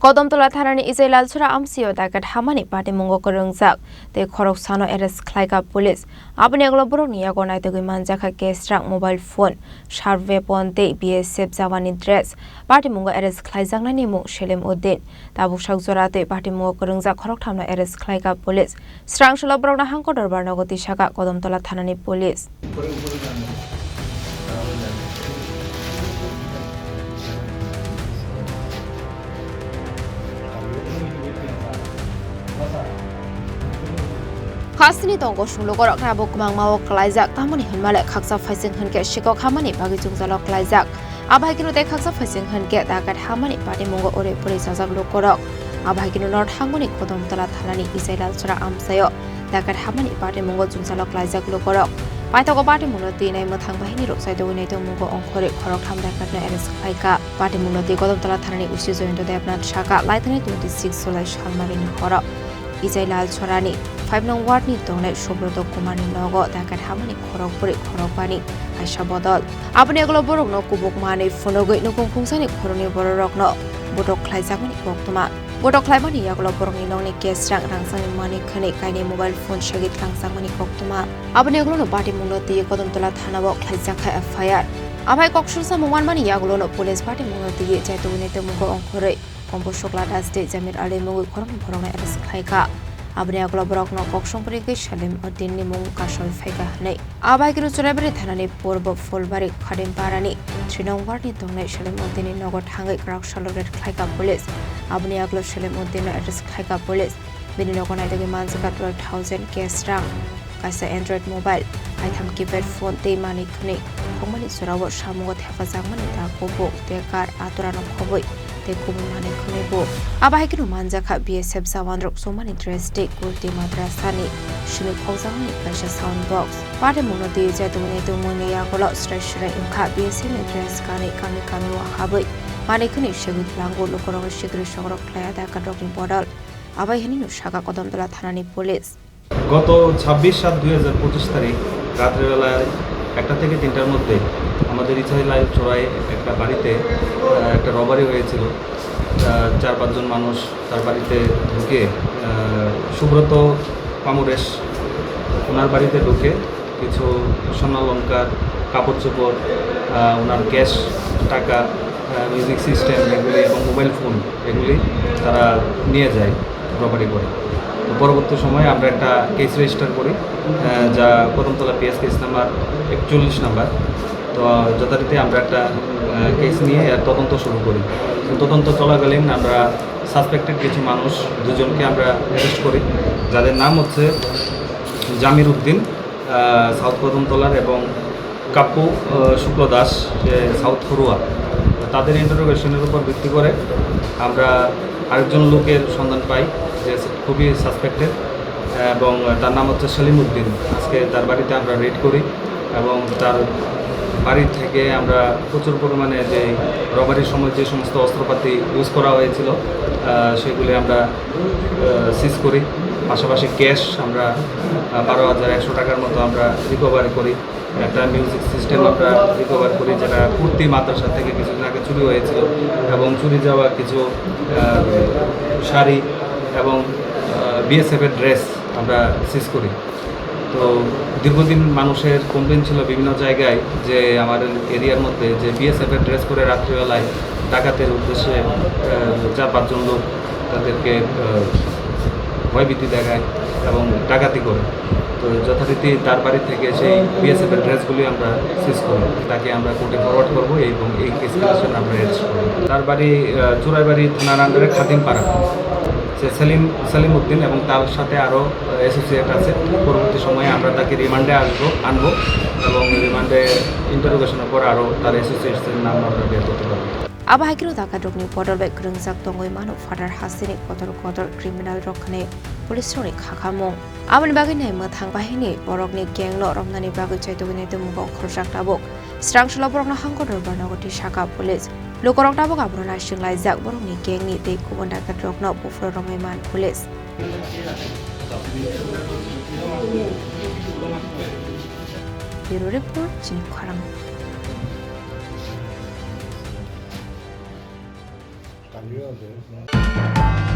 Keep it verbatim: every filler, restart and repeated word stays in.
Kodamtola thanani Ijai Lalchora amsio daket hamani patimungo kwrwngjak tei khoroksano arrest khlaikha police. Aboni ulo borokni yago naitugwi manjakha cash rang, mobile phone, sharp weapon tei B S F jawani dress. Patimungo arrest khlaijaknani mung Selim Uddin. Tabuk sak jora tei patimungo kwrwngjak khoroktham no arrest khlaikha police. Srangsola borokno hangko dorbar nogo tisaka Kodamtola thanani police. Khasni tongo sunglukorok abo kwmangma o kwlaijak, tamoni hinmale khaksa phaising hinkhe sikok hamani bagwi jwngjalo kwlaijak. Abo hai kheno tei khaksa phaising hinkhe daket hamani patimungo uri puri sajak lukorok. Abo hai kheno north hangmani Kodamtola thanani Ijai Lalchora amsaio daket hamani patimungo jwngjalo kwlaijak lukorok. Paithago patimungno twi nai mwthang bahini rok chaitogwi naitongmungo ongkhorwi khoroktham daketno arrest khlaikha. Patimungno twi Kodamtola thanani O C Jayanta Debnath saka laithani twenty six July salmarini horo Ijai Lalchorani five nong ward ni tongnai Subroto Kumar ni nogo daket hamani khorok bwrwi khorok bani kaisa bodol. Aboni ulo borokno kubuk manwi phunugwi nukung khungsani khoroknwi bororokno botok khlaijakmani koktwma. Botok khlaimani yagulo borokni nokni cash rang, rangchakni manwi khwnwi kainwi mobile phone segwi tlangjakmani koktwma. Aboni ulo no patimungno twi Kodamtola thanao khlaijakha F I R. Abai kok sumsamo manmani yagulono police patimungno twi chaitugwi naitongmungo ongkhorwi Kombo Shukla Das tei Jamir Ali mungwi khoroknwi borokno arrest khlaikha. Aboni yagulo borokno kok songpirigwi Salim Uddin ni mung kasol phaikha hwnwi. Abai khe Churaibari thanani purbo Fulbari Khadimparani three nong ward ni tongnai Salim Uddin ni nogo thangwi kwrak salo raid khlaikha police. Aboni yagulo Salim Uddin no arrest khlaikha police. Bini nogo naitugwi manjakha twelve thousand cash rang, kaisa Android mobile, kaitham keypad phone tei manwi khwnwi. Phungmani jorao samungo thepajakmani da kubuk, tekar, aturano khobwi tei kubun manwi khwnwi bo. Abo hai kheno manjakha B S F jawanrok chumani dress tei kurti madrasani simi khokjakmani kaisa sound box. Patimungno twi chaitugwi naitongmungni yagulo srai srai wngkha B S F ni dress kanwi kami kami o habwi manwi khwnwi segwi tlango lukurokni sikri sokrok khlaiya dakarrokni bodol. Abai hinwi no saka Kodamtola thanani police. গত ছাব্বিশ সাত দুই হাজার পঁচিশ তারিখ রাত্রিবেলায় একটা থেকে তিনটার মধ্যে আমাদের ইছাইলাল চড়ায় একটা বাড়িতে, আহ, একটা রবারি হয়েছিল। আহ, চার পাঁচজন মানুষ তার বাড়িতে ঢুকে, আহ, সুব্রত পামুরেশ ওনার বাড়িতে ঢুকে কিছু স্বর্ণালংকার, কাপড় চোপড়, আহ, ওনার ক্যাশ টাকা, আহ, মিউজিক সিস্টেম এগুলি এবং মোবাইল ফোন এগুলি তারা নিয়ে যায় রবারি করে। তো পরবর্তী সময়ে আমরা একটা কেস রেজিস্টার করি, আহ, যা কদমতলা পিএস কেস নাম্বার একচল্লিশ নাম্বার। তো যথারীতি আমরা একটা, আহ, কেস নিয়ে এর তদন্ত শুরু করি। তো তদন্ত চলাকালীন আমরা সাসপেক্টেড কিছু মানুষ দুজনকে আমরা অ্যারেস্ট করি, যাদের নাম হচ্ছে জামির উদ্দিন, আহ, সাউথ কদমতলার, এবং কাপ্পু, আহ, শুক্ল দাস, যে সাউথ ফরুয়া। তাদের ইন্টারোগেশনের উপর ভিত্তি করে আমরা আরেকজন লোকের সন্ধান পাই, যে খুবই সাসপেক্টেড, এবং তার নাম হচ্ছে সেলিম উদ্দিন। আজকে তার বাড়িতে আমরা রেড করি এবং তার বাড়ি থেকে আমরা প্রচুর পরিমাণে যে রবারির সময় যে সমস্ত অস্ত্রপাতি ইউজ করা হয়েছিল, আহ, সেগুলি আমরা, আহ, সিজ করি। পাশাপাশি ক্যাশ আমরা, আহ, বারো হাজার একশো টাকার মতো আমরা রিকভারি করি। একটা মিউজিক সিস্টেম আমরা রিকভার করি, যেটা কুর্তি মাদ্রাসা থেকে কিছুদিন আগে চুরি হয়েছিল, এবং চুরি যাওয়া কিছু, আহ, শাড়ি এবং, আহ, বিএসএফ এর ড্রেস আমরা সিজ করি। তো দীর্ঘদিন মানুষের কমপ্লেন ছিল বিভিন্ন জায়গায় যে আমাদের এরিয়ার মধ্যে যে বিএসএফ এর ড্রেস পরে রাত্রিবেলায় ডাকাতের উদ্দেশ্যে, আহ, চার পাঁচজন লোক তাদেরকে, আহ, ভয়ভীতি দেখায় এবং ডাকাতি করে। তো যথারীতি তার বাড়ি থেকে সেই বিএসএফ এর ড্রেসগুলি আমরা সিজ করি। তাকে আমরা কোর্টে ফরওয়ার্ড করব এবং এই কেস রিলেশন আমরা অ্যারেস্ট করব। তার বাড়ি, আহ, চুরাইবাড়ি থানার আন্ডারে খাদিমপাড়া। সে সেলিম, সেলিম উদ্দিন এবং তার সাথে আরও, আহ, অ্যাসোসিয়েট আছে। পরবর্তী সময়ে আমরা তাকে রিমান্ডে আসবো, আনবো এবং রিমান্ডে ইন্টারোগেশনের পর আরও তার অ্যাসোসিয়েটসের নাম আমরা বের করতে পারবো। Abo hai kheno dakarokni bodol bai kwrwngjak tongwi mano phatar hasteni kotor kotor criminal rok hwnwi police rokni khakhamung. Aboni bagwi nai mwthang bahini borokni gang no romnani bagwi chaitugwi naitongmungo khorjak tabuk. Srangsola borokno hangko dorbar nogo twi saka police. Lukurok tabuk abono naising laijak borokni gang ni tei kubun dakat rokno buphuru romwi man police. Bureau report, Chini Khorang. Real, dude.